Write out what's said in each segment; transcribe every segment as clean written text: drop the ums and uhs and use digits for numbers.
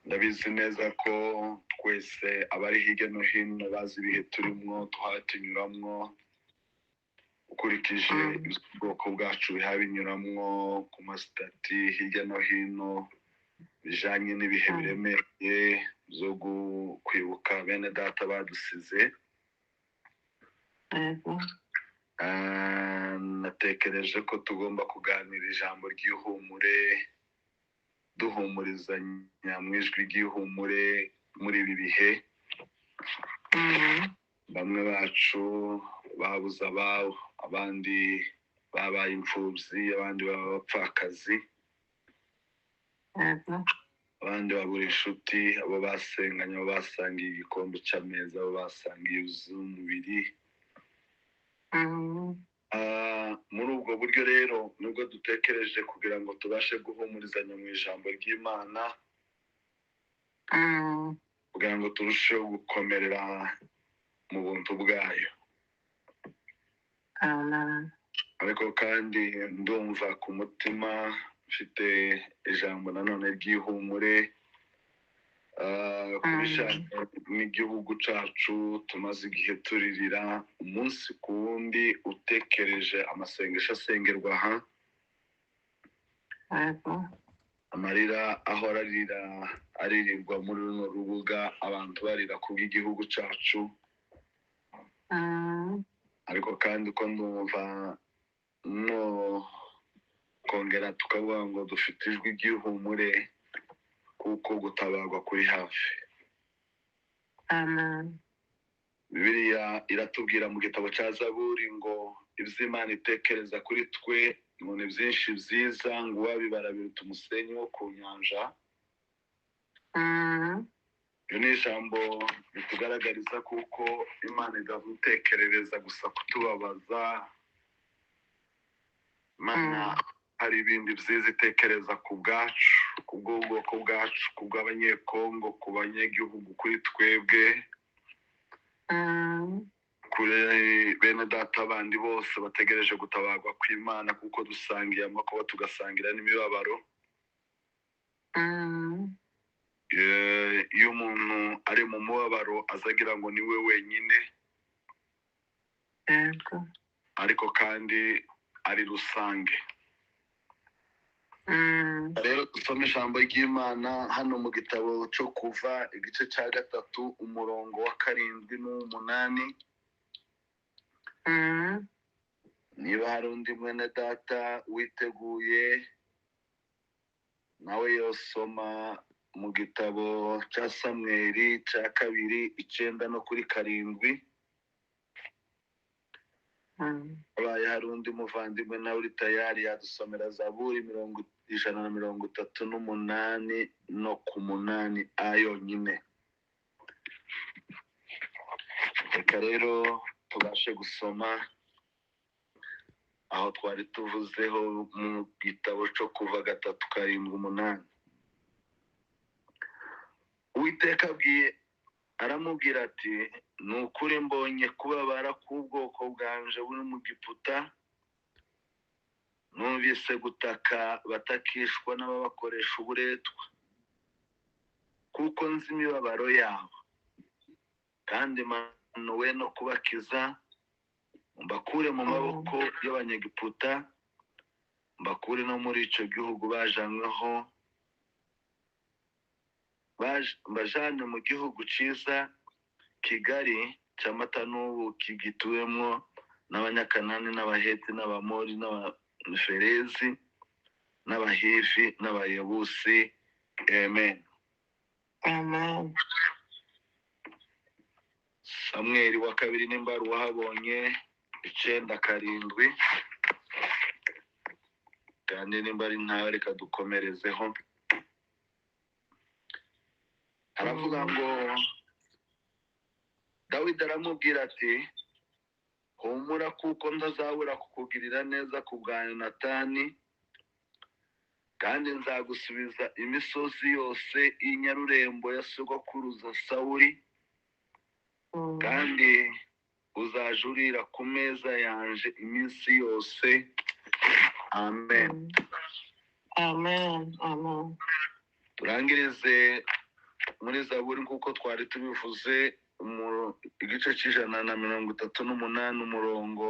Ndabizi neza ko twese abari hirya no hino bazi ibihe turimwo, tuhaba tunyuramwo ukurikije ubwoko bwacu biha binyuramwo ku masitati hirya no hino bijanye n'ibihe biremereye byo kwibuka bene data badusize. Yego. Natekereje ko tugomba kuganira ijambo ry'ihumure, duhumurizanya mu ijwi ry'ihumure muri ibi bihe. Bamwe bacu babuze ababo, abandi babaye imfubyi, abandi baba abapfakazi, Yego. abandi babura inshuti, abo basenganye, abo basangiye igikombe cy'ameza, abo basangiye iz'umubiri. Muri ubwo buryo rero nibwo dutekereje kugira ngo tubashe guhumurizanya mu ijambo ry'Imana, kugira ngo turusheho gukomerera mu buntu bwayo. Amen. Ariko kandi ndumva ku mutima mfite ijambo nanone ry'ihumure, ku bijanye n'igihugu cacu tumaze igihe turirira umunsi ku wundi, utekereje amasengesho asengerwa aha, Yego. amarira ahora arira aririrwa muri runo rubuga, abantu barira kubw'igihugu cacu. Ariko kandi uko ndumva no kongera tukavuga ngo dufite ijwi ry'ihumure kuko gutabarwa kuri hafi. Amen. Bibiliya iratubwira mu gitabo cya Zaburi ngo ibyo Imana itekereza kuri twe ngo ni byinshi byiza, ngo uwabibara biruta umusenyi wo ku nyanja. Iryo ni ijambo ritugaragariza kuko Imana idadutekerereza gusa kutubabaza. Imana hari ibindi byiza itekereza ku bwacu, ku bw'ubwoko bwacu, ku bw'Abanyekongo, ku banyagihugu, kuri twebwe, kuri bene data bandi bose bategereje gutabarwa kw'Imana, kuko dusangiye amakuba tugasangira n'imibabaro. Iyo umuntu ari mu mubabaro azagira ngo ni we wenyine, Yego. ariko kandi ari rusange. Rero dusome ijambo ry'Imana hano mu gitabo cyo Kuva, igice cya 3, umurongo wa 7 n'uw'umunani. Niba hari undi mwene data witeguye nawe yosoma mu gitabo cya Samweli cya 2, 9 no kuri 7. Habaye hari undi muvandimwe nawe uri tayari yadusomera Zaburi 138 no ku 8 a yonyine. Reka rero tubashe gusoma aho twari tuvuzeho mu gitabo cyo Kuva 3, 7, 8. Uwiteka aramubwira ati ni ukuri mbonye kubabara k'ubwoko bwanje buri mu Giputa, numvise gutaka batakishwa n'ababakoresha uburetwa, kuko nzi imibabaro yabo, kandi manuwe no kubakiza, mbakure mu maboko y'Abanyegiputa, mbakure no muri ico gihugu bajanyweho, mbajane mu gihugu ciza kigari cy'amata n'ubuki, gituwemwo n'Abanyakanani n'Abaheti n'Abamori n'Abaferezi n'Abahivi n'Abayebusi. Amen. Amen. Samweli wa 2 nimba wahabonye 9, 7, kandi nimba ari ntawe reka dukomerezeho. Aravuga ngo Dawidi aramubwira ati humura kuko ntazabura kukugirira neza ku bwa Yonatani, kandi nzagusubiza imisozi yose y'inyarurembo ya sogokuruza Sawuli, kandi uzajurira ku meza yanje iminsi yose. Amen. Amen. Amen. Turangirize Muri Zaburi, nk'uko twari tubivuze, igice cy'138, umurongo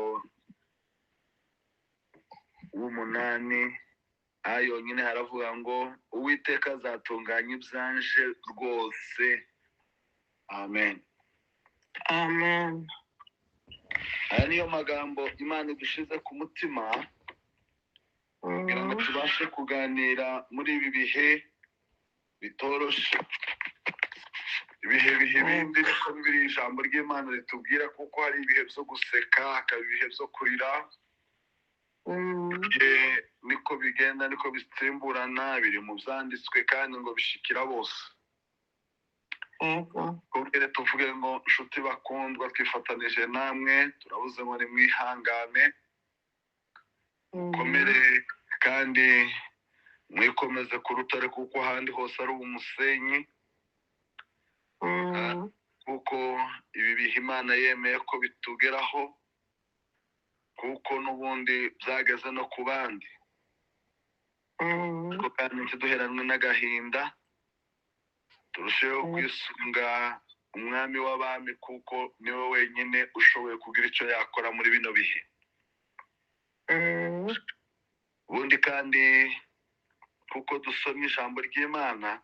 w'8, aha yonyine haravuga ngo: "Uwiteka azatunganya ibyanje rwose." Amen. Amen. Aya niyo magambo Imana idushize ku mutima kugira ngo tubashe kuganira muri ibi bihe bitoroshe, ibihe bihe bindi. Niko bibiri ijambo ry'Imana ritubwira, kuko hari ibihe byo guseka, hakaba ibihe byo kurira. Ibihe niko bigenda, niko bisimburana, biri mu byanditswe kandi ngo bishikira bose. Twongere tuvuge ngo: nshuti bakundwa, twifatanije namwe, turabuze ngo nimwihangane, mukomere kandi mwikomeze ku rutare, kuko ahandi hose ari umusenyi, kuko ibi bihe Imana yemeye ko bitugeraho, kuko n'ubundi byageze no ku bandi. Ariko kandi ntiduheranwe n'agahinda, turusheho kwisunga Umwami w'abami, kuko niwe wenyine ushoboye kugira icyo yakora muri bino bihe. Ubundi kandi, kuko dusomye ijambo ry'Imana,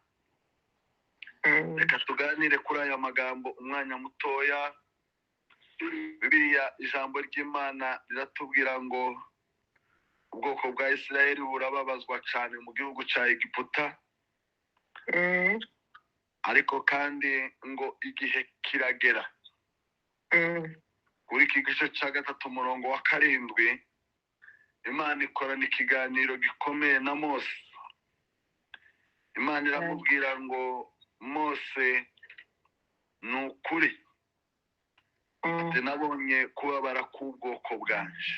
reka tuganire kuri aya magambo umwanya mutoya. Bibiliya, ijambo ry'Imana riratubwira ngo ubwoko bwa Isirayeli burababazwa cyane mu gihugu cya Egiputa, ariko kandi ngo igihe kiragera. Kuri iki gice cya 3, umurongo wa 7, Imana ikorana ikiganiro gikomeye na Mose. Imana iramubwira ngo: "Mose, ni ukuri nabonye kubabara k'ubwoko bwanje."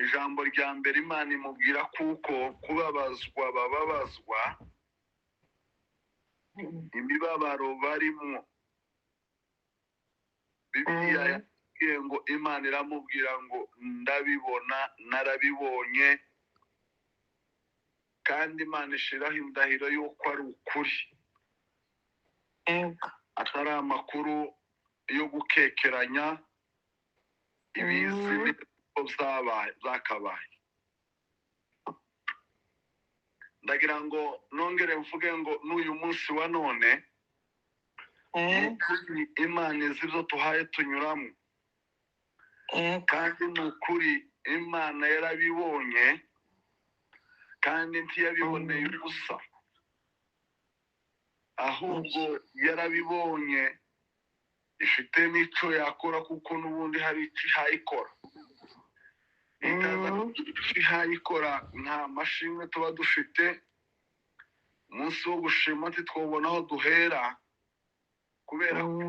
Ijambo rya mbere Imana imubwira kuko kubabazwa bababazwa, imibabaro barimo. Bibiliya yabwiye ngo Imana iramubwira ngo: "Ndabibona, narabibonye." Kandi Imana ishiraho indahiro y'uko ari ukuri, atari amakuru yo gukekeranya, ibizi ko byabaye byakabaye. Ndagira ngo nongere mvuge ngo n'uyu munsi wa none, ni ukuri Imana izi ibyo tuhaye tunyuramo, kandi ni ukuri Imana yarabibonye, kandi ntiyabiboneye ubusa, ahubwo yarabibonye ifite n'icyo yakora, kuko n'ubundi hari icyo ihaye ikora. Itaza icyo ihaye ikora, nta mashimwe tuba dufite. Umunsi wo gushima ntitwabona aho duhera, kubera ko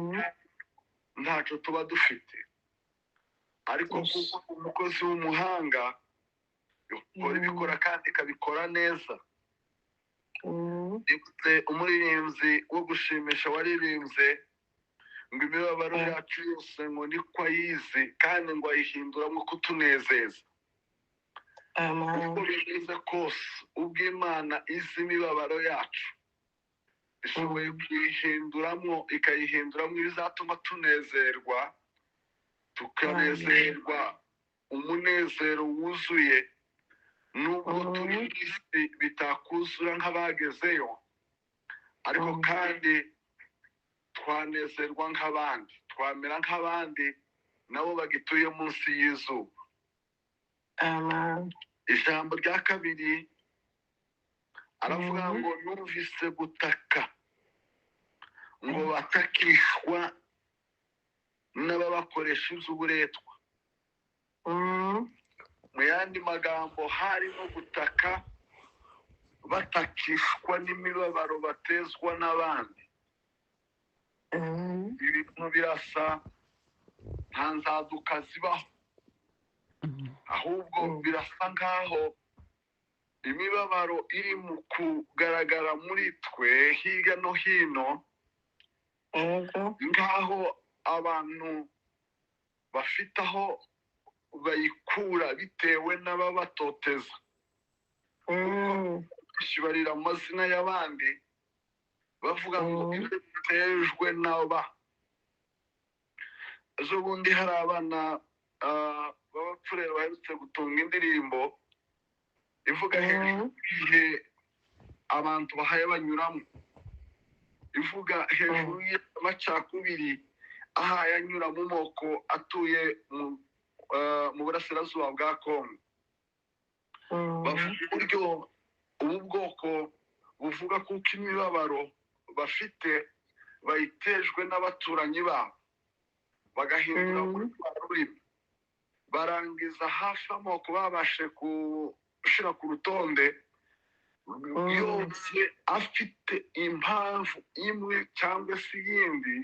ntacyo tuba dufite. Ariko kuko umukozi w'umuhanga ikora ibikora kandi ikabikora neza. Nibutse umuririmbyi wo gushimisha waririmbye ngo imibabaro yacu yose ngo niko ayizi, kandi ngo ayihinduramo kutunezeza. Uko bimeze kose, ubwo Imana izi imibabaro yacu, ishoboye kuyihinduramo, ikayihinduramo ibizatuma tunezerwa, tukanezerwa umunezero wuzuye, nubwo turi mu isi bitakuzura nk'abagezeyo, ariko kandi twanezerwa nk'abandi, twamera nk'abandi nabo bagituye munsi y'izuba. Amen. Ijambo rya kabiri aravuga ngo numvise gutaka, ngo batakishwa n'ababakoresha iby'uburetwa. Mu yandi magambo, harimo gutaka batakishwa n'imibabaro batezwa n'abandi. Ibintu birasa, nta nzaduka zibaho, ahubwo birasa nkaho imibabaro iri mu kugaragara muri twe hirya no hino, nkaho abantu bafite aho bayikura bitewe n'ababatoteza. Benshi barira mu mazina y'abandi, bavuga ngo ibyo bitejwe n'aba. Ejo bundi hari abana b'abapfurere baherutse gutunga indirimbo ivuga hejuru y'ibihe abantu bahaye banyuramo, ivuga hejuru y'amacakubiri ahaye anyura mu moko atuye mu burasirazuba bwa Kongo. Bavuga uburyo ubu bwoko buvuga kuko imibabaro bafite bayitejwe n'abaturanyi babo, bagahindura muri rwa rurimi, barangiza hafi amoko babashe gushyira ku rutonde yose afite impamvu imwe cyangwa se iyindi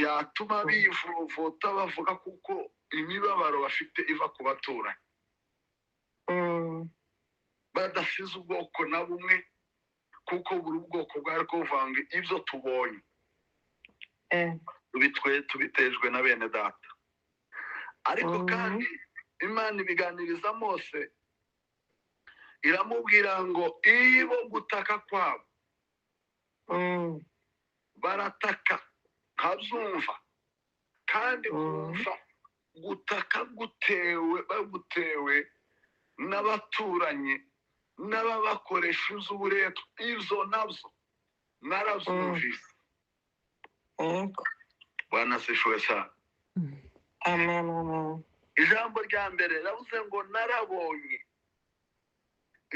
yatuma bivovota, bavuga kuko imibabaro bafite iva ku baturanyi, badasize ubwoko na bumwe, kuko buri bwoko bwari kuvanga ibyo tubonye tubitwe tubitejwe na bene data. Ariko kandi Imana ibiganiriza Mose, iramubwira ngo ibo gutaka kwabo barataka nkabyumva, kandi kumva gutaka gutewe bagutewe n'abaturanyi n'ababakoresha iz'uburetwa, ibyo nabyo narabyumvise. Bwana asifiwe cyane. Amen, amen. Ijambo rya mbere riravuze ngo narabonye,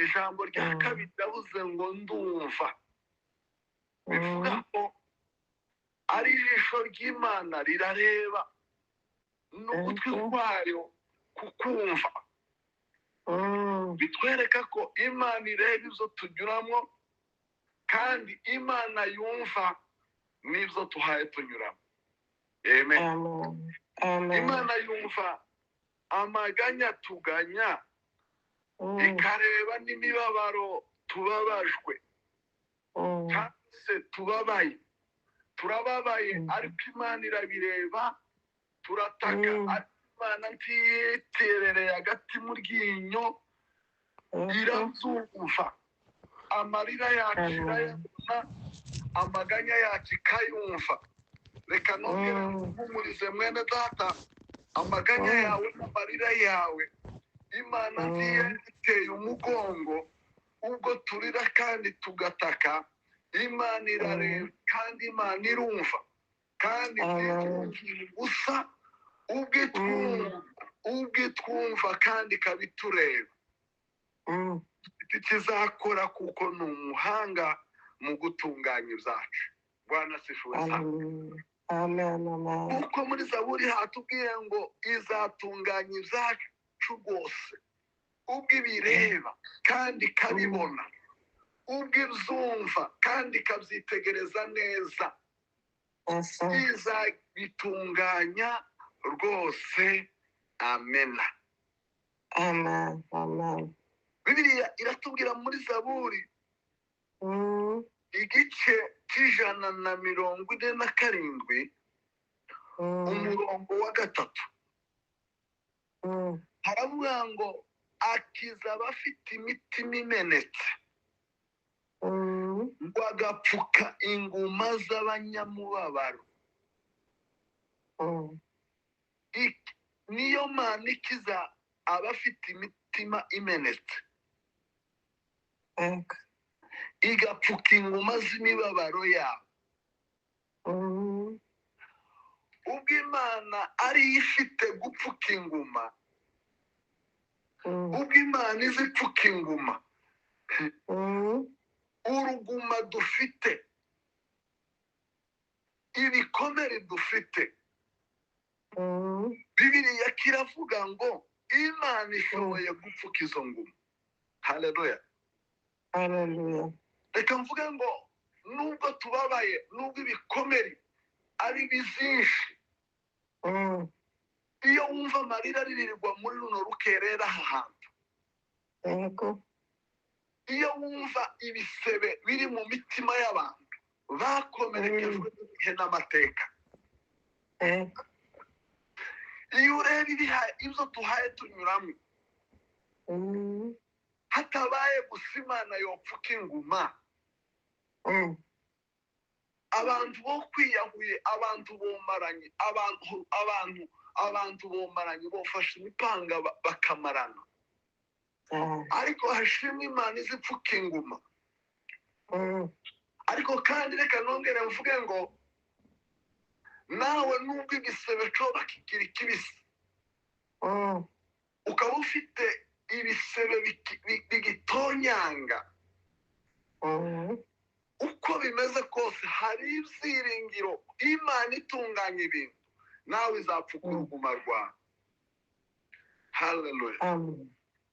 ijambo rya kabiri riravuze ngo ndumva. Bivuga ko ari ijisho ry'Imana rirareba n'ugutwi kwayo kukumva. Bitwereka ko Imana ireba ibyo tunyuramo, kandi Imana yumva n'ibyo tuhaye tunyuramo. Amen. Amen, amen. Imana yumva amaganya tuganya, ikareba n'imibabaro tubabajwe, cyangwa se tubabaye, turababaye, ariko Imana irabireba. Turataka, ariko Imana ntiyiterereye hagati mu ryinyo, irabyumva. Amarira yacu irayabona, amaganya yacu ikayumva. Reka nongere mpumurize mwene data, amaganya yawe n'amarira yawe Imana ntiyateye umugongo. Ubwo turira kandi tugataka, Imana irareba, kandi Imana irumva, kandi ntitwumvira ubusa, ubwo itwumva, ubwo itwumva kandi ikaba itureba. Ikizakora kuko ni umuhanga mu gutunganya ibyacu. Bwana asifiwe sana. Amen, amen, amen. Kuko muri Zaburi hatubwiye ngo izatunganya ibyacu rwose, ubwo ibireba kandi ikabibona, ubwo ibyumva kandi ikabyitegereza neza, Yes, sir. izabitunganya rwose. Amena. Amen, amen. Bibiliya iratubwira muri Zaburi igice cy'147, umurongo wa 3, haravuga ngo akiza abafite imitima imenetse, ngo agapfuka inguma z'abanyamubabaro. Niyo Mana ikiza abafite imitima imenetse, igapfuka inguma z'imibabaro yabo. Ubwo Imana ariyo ifite gupfuka inguma, ubwo Imana izipfuka inguma, uruguma dufite, ibikomere dufite, Bibiliya kiravuga ngo Imana ishoboye gupfuka izo nguma. Haleluya. Hallelujah. Reka mvuge ngo nubwo tubabaye, nubwo ibikomere ari byinshi, iyo wumva amarira aririrwa muri runo rukerera aha hantu, iyo wumva ibisebe biri mu mitima y'abantu bakomerekejwe n'ibihe n'amateka, iyo ureba ibyo tuhaye tunyuramo, Hatabaye gusa Imana yopfuka inguma, abantu bo kwiyahuye, abantu bomaranye, abantu bomaranye, bofashe imipanga bakamarana. Ariko hashimwe Imana izipfuka inguma. Ariko kandi reka nongere mvuge ngo nawe nubwo igisebe coba kikiri kibisi, ukaba ufite ibisebe bigitonyanga, uko bimeze kose hari ibyiringiro. Imana itunganya ibintu, nawe izapfuka uruguma rwawe. Haleluya! Amen.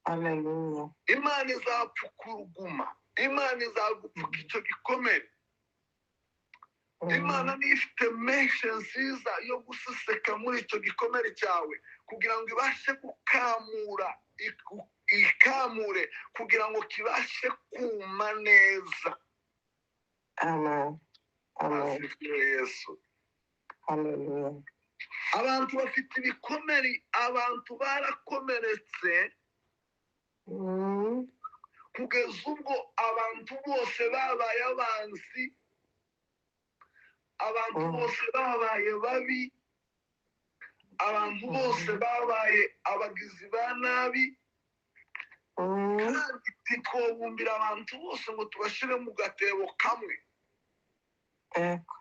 Hallelujah. Imana izapfuka uruguma, Imana izagupfuka icyo gikomere. Imana niyo ifite mèche nziza yo guseseka muri icyo gikomere cyawe kugira ngo ibashe gukamura, ikamure kugira ngo kibashe kuma neza. Amen. Amen. Asifiwe Yesu! Hallelujah. Abantu bafite ibikomere, abantu barakomeretse kugeza ubwo abantu bose babaye abanzi, abantu bose babaye babi, abantu bose babaye abagizi ba nabi. Kandi ntitwobumbira abantu bose ngo tubashyire mu gatebo kamwe.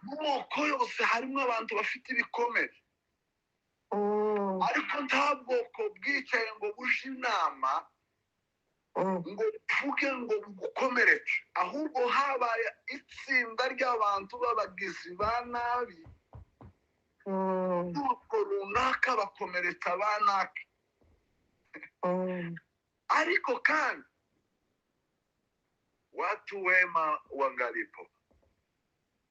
Mu moko yose harimo abantu bafite ibikomere, ariko nta bwoko bwicaye ngo buje inama ngo buvuge ngo bugukomeretse, ahubwo habaye itsinda ry'abantu b'abagizi ba nabi ubwoko runaka bakomeretsa ba naka. Ariko kandi watu wema wangalipo.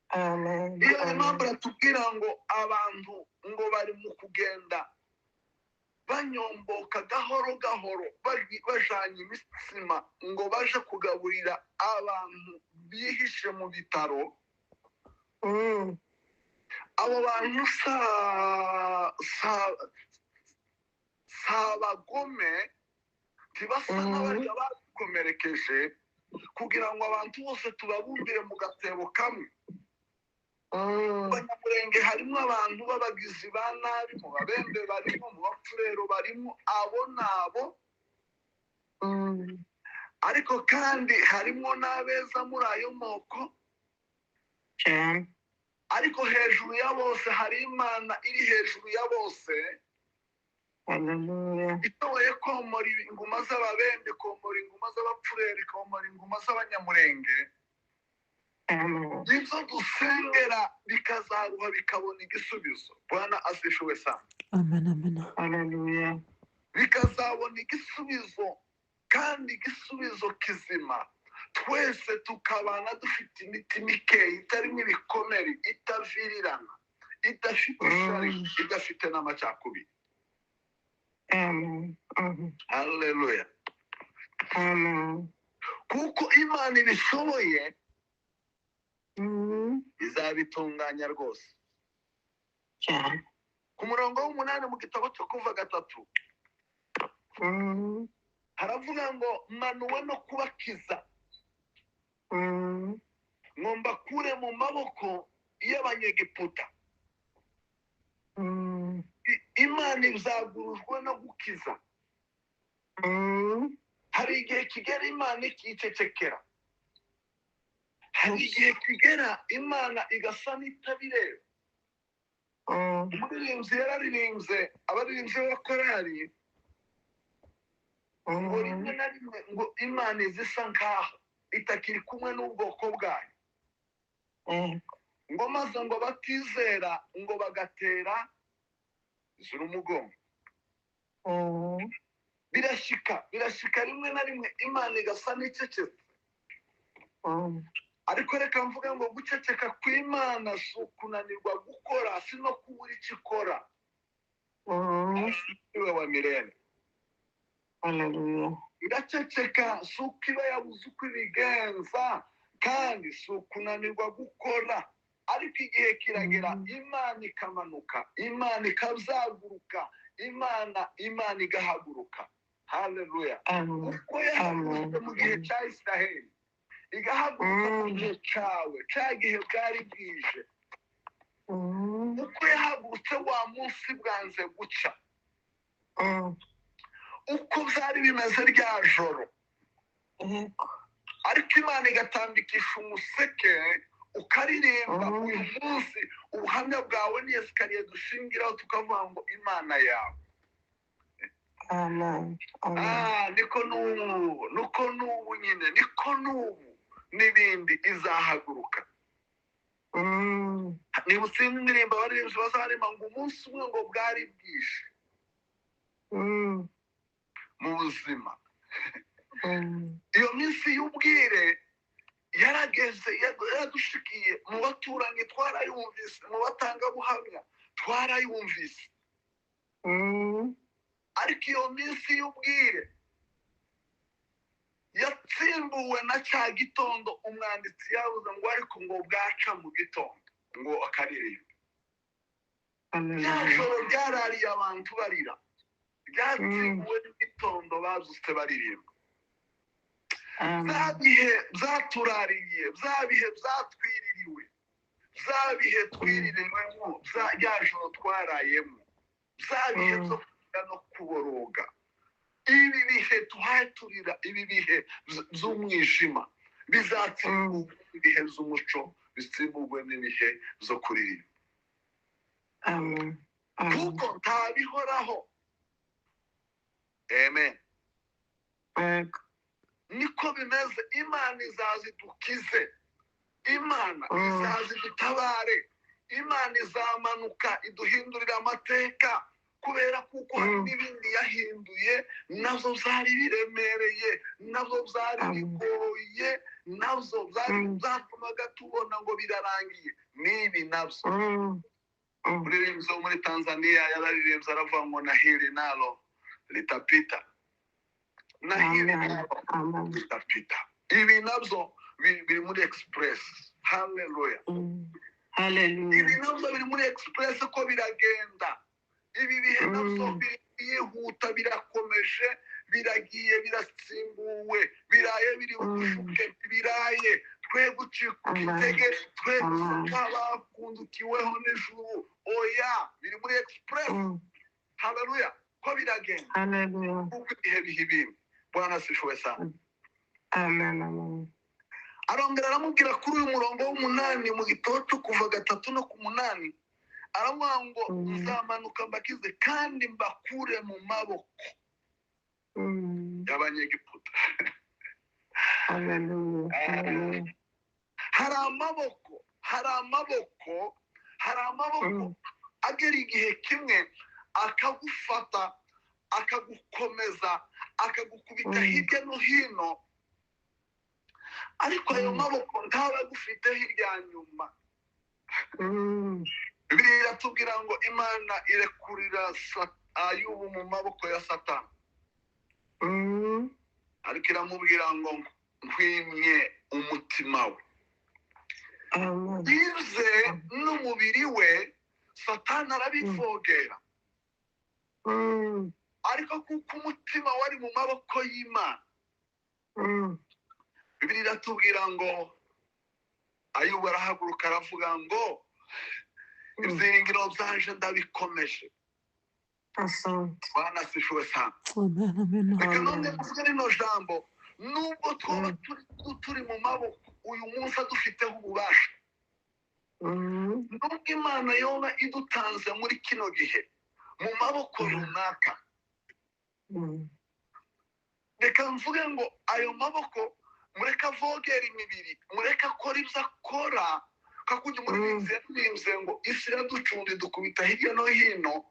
Amen. Iyo mpamvu Amen. aratubwira ngo abantu ngo bari mu kugenda banyomboka gahoro gahoro, bajanye imitsima ngo baje kugaburira abantu bihishe mu bitaro. Abo bantu si abagome, ntibasa n'abarya bakomerekeje kugira ngo abantu bose tubabumbire mu gatebo kamwe. Banyamurenge harimo abantu b'abagizi ba nabi, mu Babembe barimo, mu Bapfurero barimo, abo nabo. Ariko kandi harimo n'abeza muri ayo moko. Cyane. Ariko hejuru ya bose hari Imana iri hejuru ya bose, Hallelujah. ishoboye komora inguma z'Ababembe, komora inguma z'Abapfureri, komora inguma z'Abanyamurenge. Amen. Ibyo dusengera bikazaruha bikabona igisubizo. Bwana asifiwe sana! Amen, amen. Hallelujah. Bikazabona igisubizo, kandi igisubizo kizima, twese tukabana dufite imitima ikeye, itarimo ibikomere, itavirirana, idafite ishyari, idafite n'amacakubiri. Amen. Amen. Haleluya! Amen. Kuko Imana ibishoboye, izabitunganya rwose. Cyane. Ku murongo w'8 mu gitabo cyo Kuva 3, haravuga ngo manuwe no kubakiza, ngo mbakure mu maboko y'Abanyegiputa. Imana izagurujwe no gukiza. Hari igihe kigera Imana ikicecekera, hari igihe kigera Imana igasa n'itabireba. Umuririmbyi yararirimbye, abaririmbyi b'abakorari, ngo rimwe na rimwe ngo Imana izisa nkaho itakiri kumwe n'ubwoko bwayo, ngo maze ngo batizera ngo bagatera zura umugongo. Birashika, birashika rimwe na rimwe Imana igasa n'icecetse. Ariko reka mvuge ngo guceceka kw'Imana si ukunanirwa gukora, si no kubura icyo ikora. Iwe wa mirembe! Hallelujah. Iraceceka si uko iba yabuze uko ibigenza, kandi si ukunanirwa gukora, ariko igihe kiragera Imana ikamanuka, Imana ikazaguruka, Imana igahaguruka. Haleluya. Amen. Uko yahagurutse Amen. mu gihe cya Isiraheli, igahaguruka mu Mm. gihe cyawe, cya gihe bwari bwije, uko yahagurutse wa munsi bwanze guca, uko byari bimeze rya joro, Yego. ariko Imana igatambikisha umuseke ukaririmba. Uyu munsi ubuhamya bwawe ni escalier dushingiraho tukavuga ngo Imana yawe. Amen. Amen. Ah, niko n'ubu, niko n'ubu nyine, niko n'ubu n'ibindi izahaguruka. Niba utsinda indirimbo abaririmbyi bazaririmba ngo umunsi umwe ngo bwari bwije mu buzima. Iyo minsi y'ubwire yarageze, yaradushikiye mu baturanyi twarayumvise, mu batangabuhamya twarayumvise, ariko iyo minsi y'ubwire yatsimbuwe na cya gitondo umwanditsi yabuze ngo ariko ngo bwaca mu gitondo ngo akaririmba. Rya Hallelujah. joro ryarariye abantu barira, ryatsimbuwe n'igitondo bazutse baririmba. Bya Amen. bihe byaturariye, bya bihe byatwiririwe, bya bihe twiririwemo, rya joro twarayemo, bya bihe byo kurira no kuboroga, ibi bihe tuhaye turira, ibi bihe by'umwijima bizatsimburwa n'ibihe by'umuco, bitsimburwe n'ibihe byo kuririmba. Amen. Amen. Kuko ntabihoraho. Amen. Yego. Niko bimeze, Imana izaza idukize, Imana izaza idutabare, Imana izamanuka iduhindurira amateka, kubera kuko hari n'ibindi yahinduye nabyo byari biremereye, nabyo byari Amen. bigoye, nabyo byari byatumaga tubona ngo birarangiye, n'ibi nabyo. Umuririmbyi wo muri Tanzania yararirimbye aravuga ngo na hili nalo litapita, na hili Amen. nalo Amen. litapita. Ibi nabyo biri muri express. Haleluya. Ibi Hallelujah. nabyo biri muri express ko biragenda. Ibi bihe nabyo birihuta, birakomeje, biragiye, birasimbuwe, biraye biri bushuke, biraye twe gucika Amen. intege, twe Amen. gusa bakundukiweho n'ijuru. Oya, biri muri express. Haleluya, ko biragenda. Hallelujah. Kuko ibihe biha ibindi. Bwana asifiwe sana. Amen. Amen. Arongera aramubwira kuri uyu murongo w'umunani mu gitabo cyo Kuva 3 no ku 8, aravuga ngo nzamanuka mbakize kandi mbakure mu maboko y'Abanyegiputa. Hallelujah. Hallelujah. Hari amaboko, hari amaboko, hari amaboko agera igihe kimwe akagufata, akagukomeza, akagukubita hirya no hino, ariko ayo maboko ntaba agufite hirya nyuma. Bibiliya iratubwira ngo Imana irekurira Ayubu mu maboko ya Satani, ariko iramubwira ngo nkwimye umutima we. Amen. Yize n'umubiri we, Satani arabivogera, ariko kuko umutima wari mu maboko y'Imana, Bibiliya iratubwira ngo Ayubu arahaguruka aravuga ngo ibyiringiro byanje ndabikomeje. Asante. Bwana asifiwe sana. Amen, amen. Reka none Amen. mvuge rino jambo: nubwo twaba turi mu maboko uyu munsi adufiteho ububasha, nubwo Imana yoba idutanze muri kino gihe mu maboko runaka, reka mvuge ngo ayo maboko mureke avogera imibiri, mureke akora ibyo akora, kakujya umuririmbyi yaririmbye ngo isi iraducunda idukubita hirya no hino.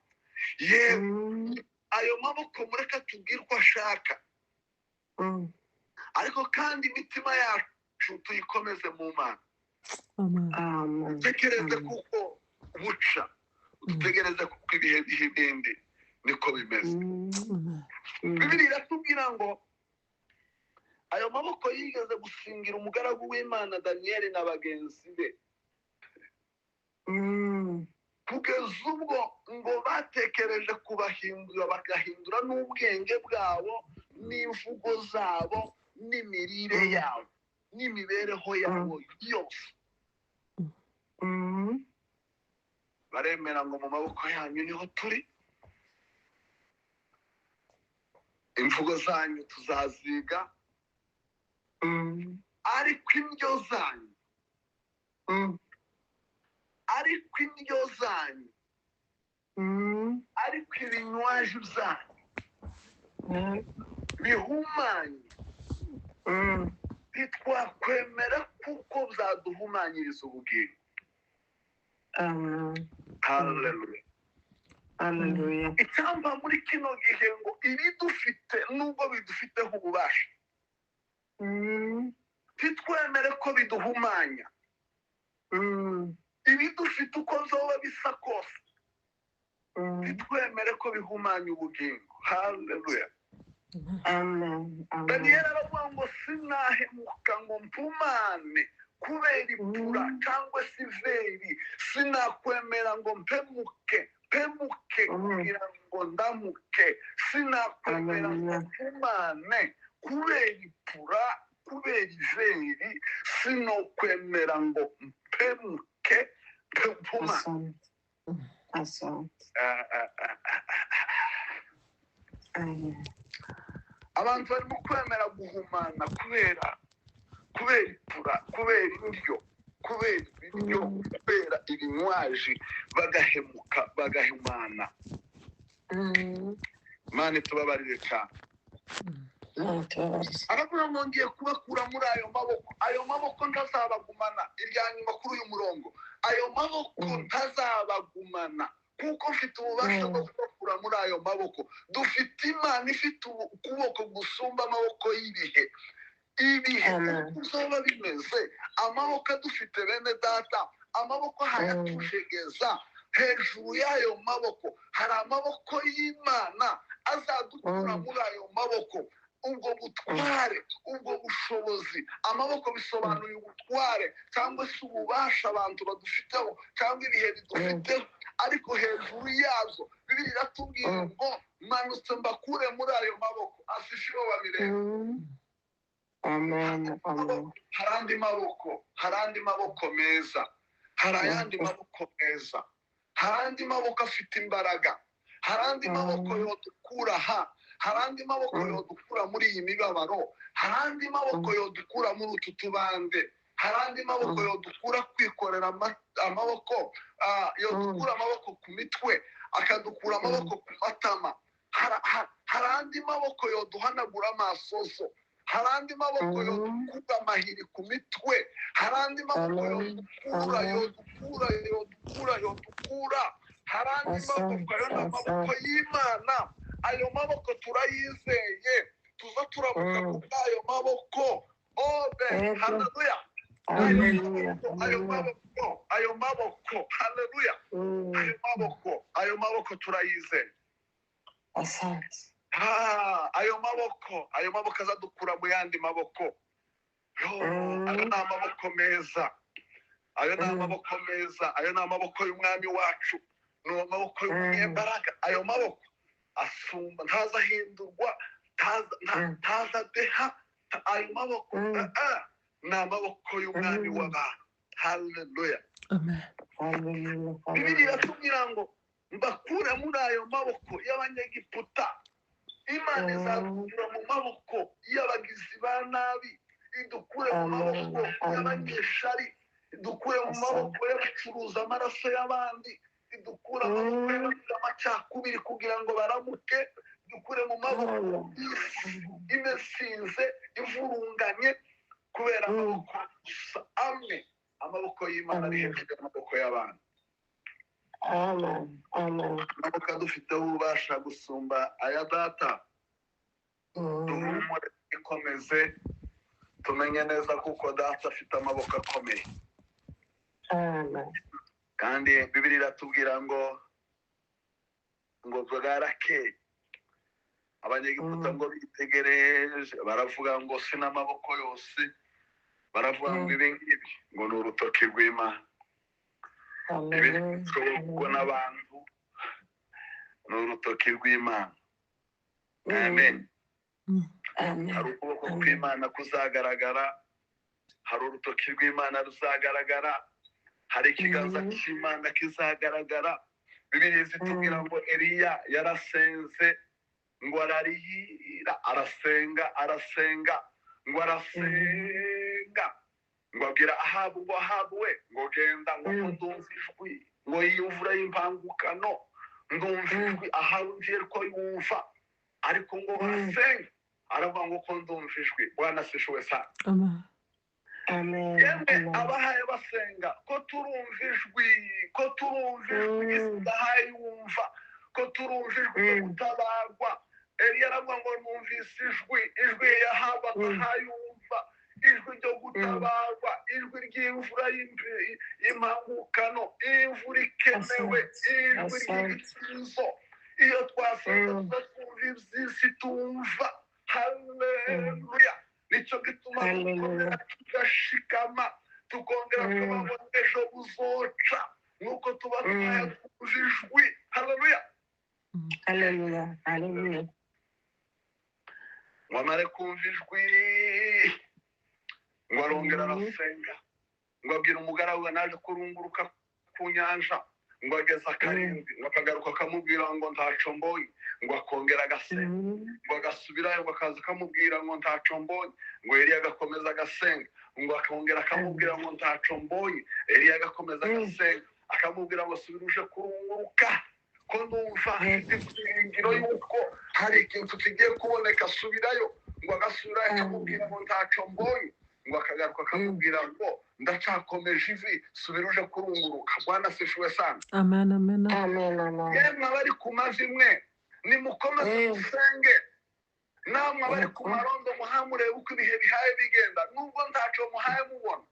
Yewe, ayo maboko mureke atubwire uko ashaka, ariko kandi imitima yacu tuyikomeze mu Mana. Amen. Amen. Dutegereze Amen. kuko buca, dutegereze kuko ibihe biha ibindi, niko bimeze. Amen. Bibiliya iratubwira ngo ayo maboko yigeze gusingira umugaragu w'Imana Daniyeli na bagenzi be. Kugeza ubwo ngo batekereje kubahindura, bagahindura n'ubwenge bwabo n'imvugo zabo n'imirire yabo n'imibereho yabo yose. Baremera ngo mu maboko yanyu niho turi, imvugo zanyu tuzaziga, ariko indyo zanyu, ariko indyo zanyu, ariko ibinywaji byanyu bihumanye, ntitwakwemera kuko byaduhumanyiriza ubugingo. Haleluya. Haleluya. Icyampa muri kino gihe ngo ibidufite nubwo bidufiteho ububasha, ntitwemere ko biduhumanya. Ibidufite uko byoba bisa kose, ntitwemere ko bihumanya ubugingo. Haleluya. Amen. Amen. Daniyeli aravuga ngo sinahemuka ngo mpumane kubera ipura cyangwa se iveri, sinakwemera ngo mpemuke mpemuke kugira ngo ndamuke, sinakwemera ngo mpumane kubera ipura kubera iveri, sinokwemera ngo mpemuke mpumane. Asante. Amen. Abantu barimo kwemera guhumana kubera ipura, kubera indyo, kubera ibiryo, kubera ibinywaji, bagahemuka bagahumana. Imana itubabarire cyane. Aravuga ngo ngiye kubakura muri ayo maboko, ayo maboko ntazabagumana. Irya nyuma kuri uyu murongo, ayo maboko ntazabagumana, kuko mfite ububasha bwo kubakura muri ayo maboko. Dufite Imana ifite ukuboko gusumba amaboko y'ibihe. Ibihe uko bizaba bimeze, amaboko adufite bene data, amaboko hayatujegeza. Hejuru y'ayo maboko hari amaboko y'Imana azadukura muri ayo maboko. Ubwo butware, ubwo bushobozi, amaboko bisobanuye ubutware cyangwa se ububasha abantu badufiteho cyangwa ibihe bidufiteho, ariko hejuru yazo Bibiliya iratubwira ngo manutse mbakure muri ayo maboko. Asishiwe wa mirembe. Amen. Amen. Hari andi maboko, hari andi maboko meza, hari ayandi maboko meza, hari andi maboko afite imbaraga, hari andi maboko yodukura ha, hari andi maboko yodukura muri iyi mibabaro, hari andi maboko yodukura muri utu tubande, hari andi maboko yodukura kwikorera amaboko, yodukura amaboko ku mitwe, akadukura amaboko ku matama, hari andi maboko yoduhanagura amasoso, hari andi maboko yodukura amahiri ku mitwe, hari andi maboko yodukura yodukura yodukura yodukura, hari andi maboko. Ayo ni amaboko y'Imana. Ayo maboko turayizeye, tuza turamuka ku bw'ayo maboko. Obe, haleluya. Ayo maboko, ayo maboko, haleluya. Ayo maboko, ayo maboko turayizeye. Ayo maboko, ayo maboko azadukura mu yandi maboko. Ayo ni amaboko meza, ayo ni amaboko meza, ayo ni amaboko y'umwami wacu, ni amaboko y'umunyembaraga. Ayo maboko asumba, ntazahindurwa, ntazadeha. Ayo maboko ni amaboko y'umwami w'abantu. Haleluya. Bibiliya iratubwira ngo mbakure muri ayo maboko y'abanyegiputa. Imana izadukura mu maboko y'abagizi ba nabi, idukure mu maboko y'abanyeshari, idukure mu maboko y'abacuruza amaraso y'abandi, idukure amaboko y'abagira amacakubiri kugira ngo baramuke, idukure mu maboko imesinze ivurunganye, kubera amaboko gusa amwe, amaboko y'Imana ari hejuru y'amaboko y'abantu. Amaboko adufiteho ububasha gusumba aya data. Duhumure, ikomeze, tumenye neza kuko data afite amaboko akomeye. Kandi Bibiliya iratubwira ngo bwarakeye abanyegiputa ngo bitegereje, baravuga ngo si n'amaboko yose, baravuga ngo ibi ngibi ngo ni urutoki rw'Imana. Ibi Hallelujah. ntibishoboka n'abantu, ni urutoki rw'Imana. Amen. Amen. Hari ukuboko Amen. kw'Imana kuzagaragara, hari urutoki rw'Imana ruzagaragara, hari ikiganza cy'Imana kizagaragara. Bibiliya zitubwira ngo Eliya yarasenze, ngo ararira, arasenga, arasenga, ngo arasenga, ngo abwira Ahabu ngo: "Ahabu we," ngo, "genda," ngo, "ko ndumva ijwi," ngo, "y'imvura y'impangukano, ndumva ijwi." Ahabu ngiye ko yumva, ariko ngo arasenga, aravuga ngo: "Ko ndumva ijwi." Bwana asifiwe sana. Amen. Amen. Yemwe Amen. abahaye basenga, ko turumva ijwi, ko turumva ijwi, isi idahaye yumva ko turumva ijwi ryo gutabarwa. Eliya aravuga ngo: "Numvise ijwi." Ijwi yahabwa atahayumva, ijwi ryo gutabarwa, ijwi ry'imvura y'impangukano, imvura ikenewe, Asante. ijwi Asante. ry'ibisubizo. Iyo twasenga tuba twumva iby'isi tumva. Haleluya! Nicyo gituma Hallelujah. dukomera, tugashikama, tukongera tukavuga ngo ejo buzoca, nuko tuba twumva ijwi. Haleluya! Hallelujah. Hallelujah. Ngo amare kumva ijwi, ngo arongera arasenga, ngo abwira umugaragu we naje kurunguruka ku nyanja, ngo ageze akarindwi, ngo akagaruka akamubwira ngo: "Ntaco mbonye." Ngo akongera agasenga, ngo agasubirayo, ngo akaza akamubwira ngo: "Ntaco mbonye." Ngo Eliya agakomeza agasenga, ngo akongera akamubwira ngo: "Ntaco mbonye." Eliya agakomeza agasenga, akamubwira ngo: "Subira uje kurunguruka, ko ndumva mfite ibyiringiro yuko hari ikintu kigiye kuboneka, subirayo." Ngo agasubirayo, akamubwira ngo: "Ntaco mbonye." Ngo akagaruka akamubwira ngo: "Ndacyakomeje ivi, subira uje kurunguruka." Bwana asifiwe sana. Amen. Amen. Amen. Amen. Yemwe abari ku mavi mwe, nimukomeze musenge. Namwe abari ku marondo, muhamurebe uko ibihe bihaye bigenda, nubwo ntaco muhaye mubona,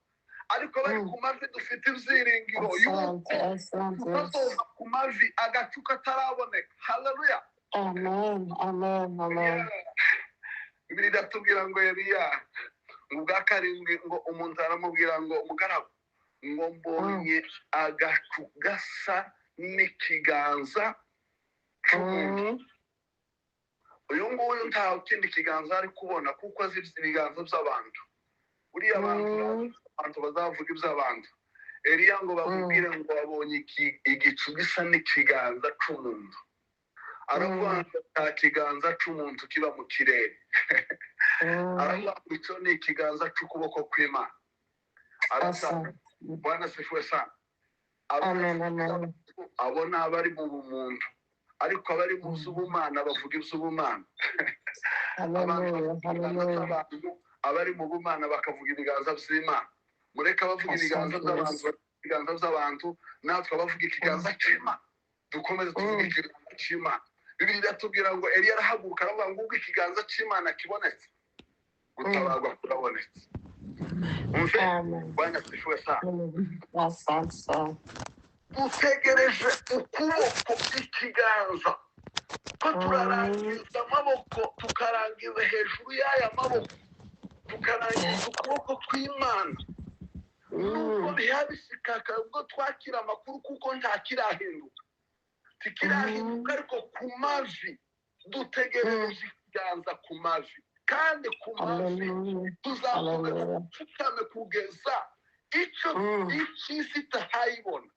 ariko bari ku mavi dufite ibyiringiro yuko Asante. Asante. tutazoza ku mavi agacu kataraboneka. Haleluya! Amen. Amen. Amen. Bibiliya iratubwira ngo Eliya, ngo ubwa karindwi, ngo umuntu aramubwira ngo: "Umugaragu," ngo, "mbonye agacu gasa n'ikiganza cy'umuntu." Uyu nguyu nta kindi kiganza ari kubona, kuko azi ibiganza by'abantu. Buriya abantu abantu bazavuga iby'abantu. Eliya ngo bamubwire ngo babonye igicu gisa n'ikiganza cy'umuntu, aravuga ngo nta kiganza cy'umuntu kiba mu kirere. Aravuga ngo icyo ni ikiganza cy'ukuboko kw'Imana. Arasanga. Asante. Bwana asifiwe sana. Amen. Amen. Abo ni abari mu bumuntu, ariko abari mu by'ubumana bavuga iby'ubumana. Abantu Hallelujah. bavuga ibiganza Hallelujah. by'abantu, abari mu bumana bakavuga ibiganza by'Imana. Mureke abavuga ibiganza Asante. by'abantu bavuga ibiganza by'abantu, natwe abavuga ikiganza cy'Imana dukomeze tuvuge ikiganza cy'Imana. Bibiliya iratubwira ngo Eliya arahaguruka, aravuga ngo ubwo ikiganza cy'Imana kibonetse, gutabarwa kurabonetse. Umve. Amen. Bwana asifiwe sana. Asante sana. Dutegereje ukuboko, ikiganza, ko turarangiza amaboko, tukarangiza hejuru y'aya maboko, tukarangiza ukuboko kw'Imana, nubwo biha bisikaka, ubwo twakira amakuru, kuko nta kirahinduka, tikirahinduka, ariko ku mavi dutegereje ikiganza, ku mavi, kandi ku mavi Hallelujah. tuzakomeza Hallelujah. dupfukame kugeza icyo icy'isi itahayibona,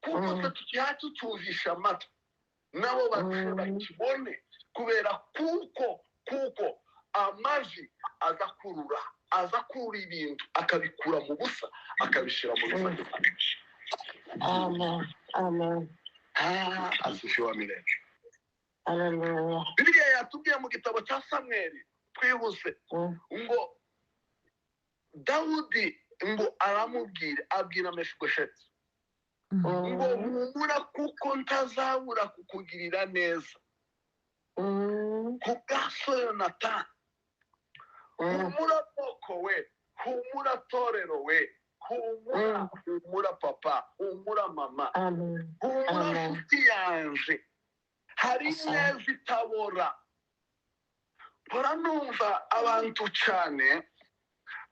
kuko twe tukiha tutumvisha amatwi, nabo barushe bakibone, kubera kuko amavi aza kurura ibintu, akabikura mu busa, akabishyira mu bifatika. Amen. Amen. Ah, asifiwe milele. Hallelujah. Bibiliya yatubwiye mu gitabo cya Samweli, twihuse, ngo Dawudi ngo aramubwira, abwira Mefibosheti ngo: "Humura, kuko ntazabura kukugirira neza ku bwa so Yonatani." Humura bwoko we, humura torero we, humura, humura papa, humura mama, Amen. humura Amen. nshuti yanje, hari Asante. neza itabora. Mpora numva abantu cyane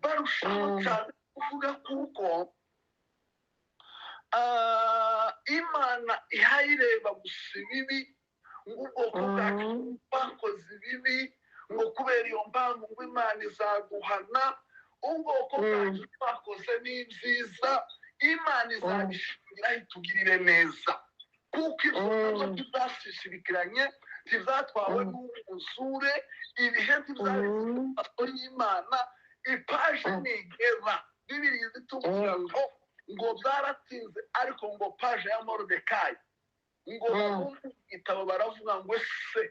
barushaho cyane kuvuga kuko Imana ihayireba gusa ibibi, ngo ubwoko bwacu bakoze ibibi, ngo kubera iyo mpamvu ngo Imana izaguhana. Ubwoko bwacu twakoze n'ibyiza, Imana izabishingiraho itugirire neza, kuko ibyo nabyo ntibzashishibikiranye, ntibzatwawe n'umwuzure, ibihe ntibzabifite amaso y'Imana. Ipaje nigera Bibiri zitubwira ngo byaratinze, ariko ngo paje ya Moridekayi ngo babumve igitabo baravuga ngo: "Ese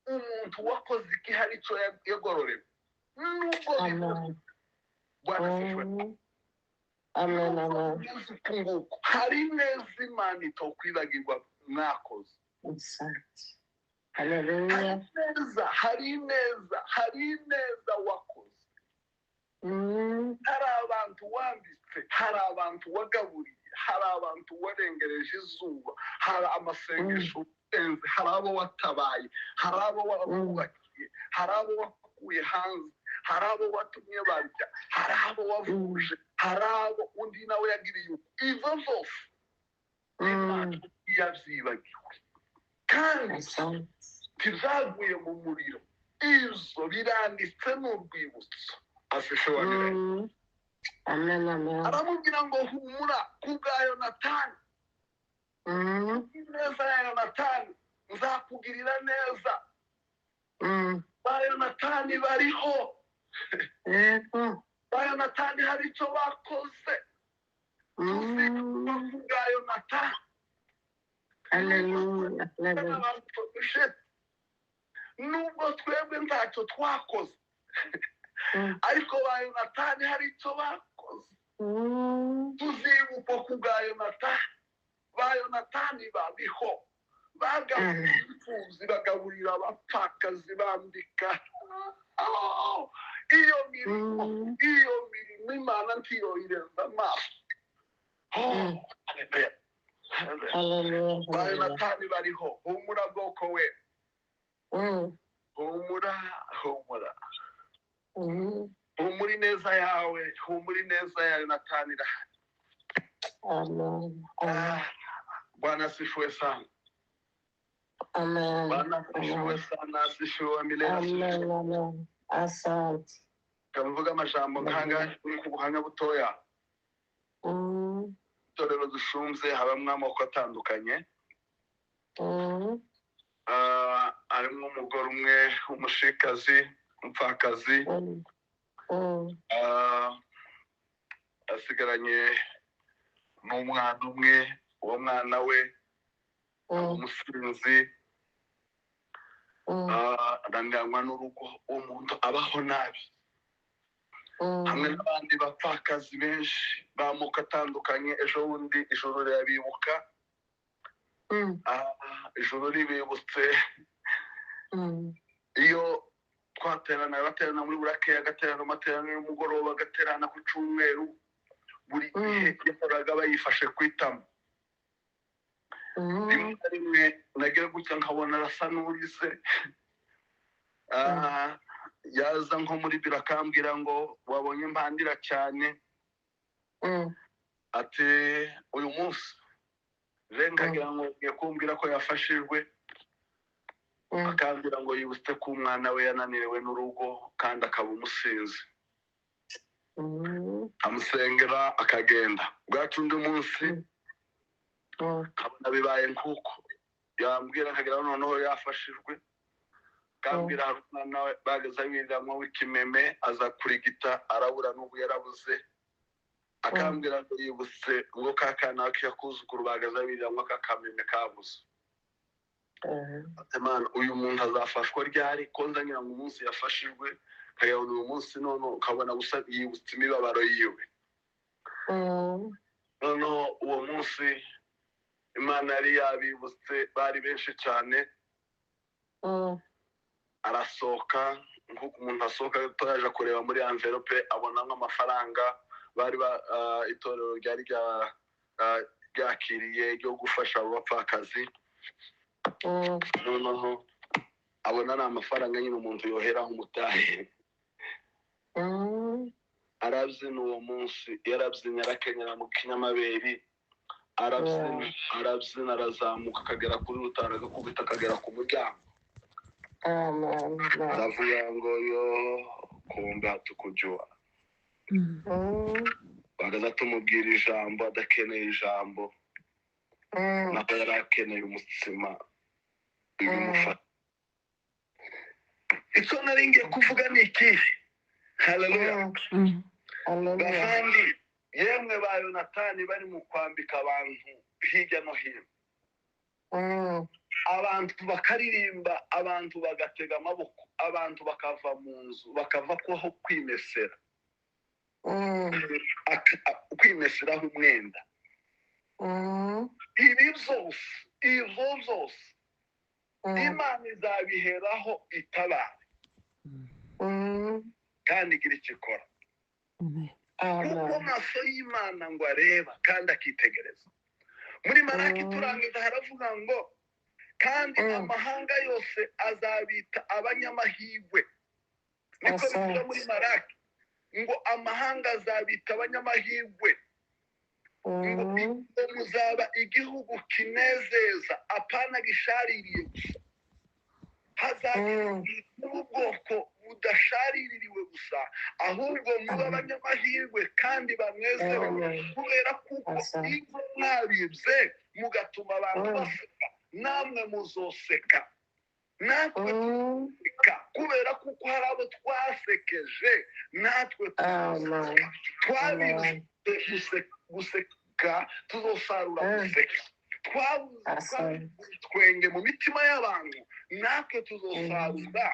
umuntu wakoze iki hari icyo yagororewe?" Nubwo Amen. Bwana asifiwe. Amen, amen. Bimeze uku nguku, hari neza Imana itokwibagirwa mwakoze. Asante. Hari Hallelujah. neza, hari neza, hari neza wakoze. Hari abantu wambitse, hari abantu wagaburiye, hari abantu warengereje izuba, hari amasengesho urenze, hari abo watabaye, hari abo wubakiye, hari abo wakuye hanze, hari abo watumye barya, hari abo wavuje, hari abo undi nawe yagiriye uko. Izo zose Imana yabyibagiwe kandi Asante. ntizaguye mu muriro. Izo biranditse n'urwibutso asishobanire. Amen, amen. Aramubwira ngo: "Humura ku bwa Yonatani, neza ya Yonatani nzakugirira neza." Ba Yonatani bariho. Ba Yonatani hari icyo bakoze. Ku bwa Yonatani. Hallelujah. Hallelujah. N'abantu, nubwo twebwe ntacyo twakoze, ariko ba Yonatani hari icyo bakoze. Tuzibukwa ku bwa Yonatani. Ba Yonatani bariho, bagaburira imfubyi, bagaburira abapfakazi, bambika. Oh, iyo mirimo, iyo mirimo Imana ntiyoyirenza amaso. Oh, hallelujah. Hallelujah. Hallelujah. Ba Hallelujah. Yonatani bariho. Humura bwoko we. Humura, humura. Humura, ineza yawe, humura, ineza ya Yonatani irahari. Amen. Amen. Ah, Bwana asifiwe sana. Amen. Bwana asifiwe sana, asifiwe milele, asifiwe. Amen. Amen. Asante. Kavuga amajambo nk'anga uri ku buhamya butoya. Itorero dushunze habamo amoko atandukanye. Ah, harimo umugore umwe w'umushikazi, umupfakazi. Ah, asigaranye n'umwana umwe. Uwo mwana we umusinzi. Ah, ananiranywa n'urugo, uwo muntu abaho nabi hamwe n'abandi bapfakazi benshi b'amoko atandukanye. Ejo bundi ijoro rirabibuka. Ah, ijoro ribibutse, iyo twaterana, baterana muri burakeya, agaterana amateraniro y'umugoroba, agaterana ku cyumweru, buri gihe yahoraga bayifashe ku itama. Rimwe na rimwe nagira gutya nkabona arasa n'urize. Ah, yaza nko muri biro akambwira ngo: "Wabonye mpandira cyane." Ati: "Uyu munsi rero nkagira ngo ngiye kumbwira ko yafashijwe." Akambwira ngo yibutse ko umwana we yananiriwe n'urugo kandi akaba umusinzi. Amusengera akagenda. Bwacu undi munsi nkabona bibaye nk'uko yambwira, nkagira noneho yafashijwe. Akambwira hari umwana we bageze abiriranywa w'ikimeme, aza kurigita arabura, n'ubu yarabuze. Akambwira ngo yibutse ngo ka kana k'akuzukuru bageze abiriranywa k'akameme kabuze. Ati: "Mana, uyu muntu azafashwa ryari ko nzangira ngo umunsi yafashijwe nkayabona uyu munsi?" None ukabona gusa yibutse imibabaro yiwe. Noneho uwo munsi Imana yari yabibutse, bari benshi cyane. Arasohoka nk'uko umuntu asohoka yaje kureba muri enveloppe, abonamo amafaranga bari itorero ryari ryakiriye ryo gufasha abo bapfakazi. Noneho abona ari amafaranga nyine umuntu yoheraho umutahe. Arabyina uwo munsi, yarabyinnye arakenyera mu kinyamabere. Arabyina, arabyina, arazamuka akagera kuri rutara, agakubita akagera ku muryango. Amen. Ndavuga ngo yo kumbe hatukujua. Bagaza tumubwira ijambo adakeneye ijambo, naho yari akeneye umutsima bimufata. Icyo nari ngiye kuvuga ni ikihe? Haleluya. Haleluya. Bavandi yemwe ba Yonatani bari mu kwambika abantu hirya no hino, abantu bakaririmba, abantu bagatega amaboko, abantu bakava mu nzu, bakava kwaho kwimesera, kwimeseraho umwenda. Ibi byose, izo zose Imana izabiheraho itabara kandi igira icyo ikora, kuko amaso y'Imana ngo areba kandi akitegereza. Muri Maraki turangiza haravuga ngo kandi amahanga yose azabita abanyamahirwe. Niko bivuga muri Maraki ngo amahanga azabita abanyamahirwe, ngo muzaba igihugu kinezeza, apana gishaririye gusa. Hazagira ubwoko budashaririwe gusa, ahubwo muba abanyamahirwe kandi banezerewe, kubera kuko iyo mwabibye mugatuma abantu baseka, namwe muzoseka. Natwe tuzoseka kubera kuko hari abo twasekeje, natwe tuzoseka. Twabibye guseka, tuzosarura guseka. Twabuze ibitwenge mu mitima y'abantu, natwe tuzosarura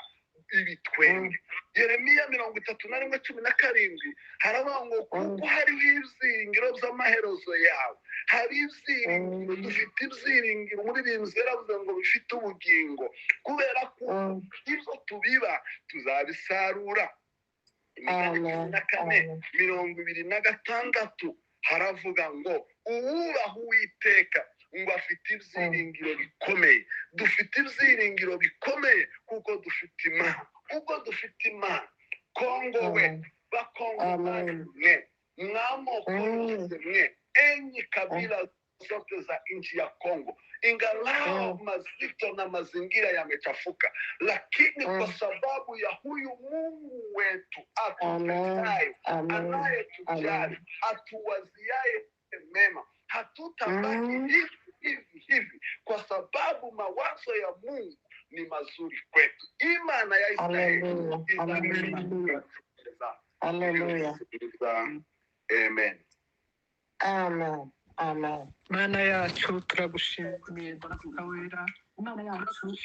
ibitwenge. Yeremiya 31:17 haravuga ngo kuko hariho ibyiringiro by'amaherezo yawe, hari ibyiringiro, dufite ibyiringiro. Umuririmbyi yaravuze ngo bifite ubugingo, kubera ko ibyo tubiba tuzabisarura. Imigani 14:26 haravuga ngo uwubaha Uwiteka ngo afite ibyiringiro bikomeye. Dufite ibyiringiro bikomeye kuko dufite Imana. Ubwo dufite Imana, Kongo we, Bakongomani mwe, mwamoko yose mwe, enyi kabila zote za nchi ya Kongo, ingalao mazito na mazingira yamechafuka, lakini kwa sababu ya huyu Mungu wetu atupendaye, anayetujali, atuwaziaye mema, hatutabaki hivi hivi hivi, kwa sababu mawazo ya Mungu ni mazuri kwetu. Imana ya Israeli. Haleluya. Amen. Amen. Amen. Mana yacu, turagushimiye Data wera. Imana yacu.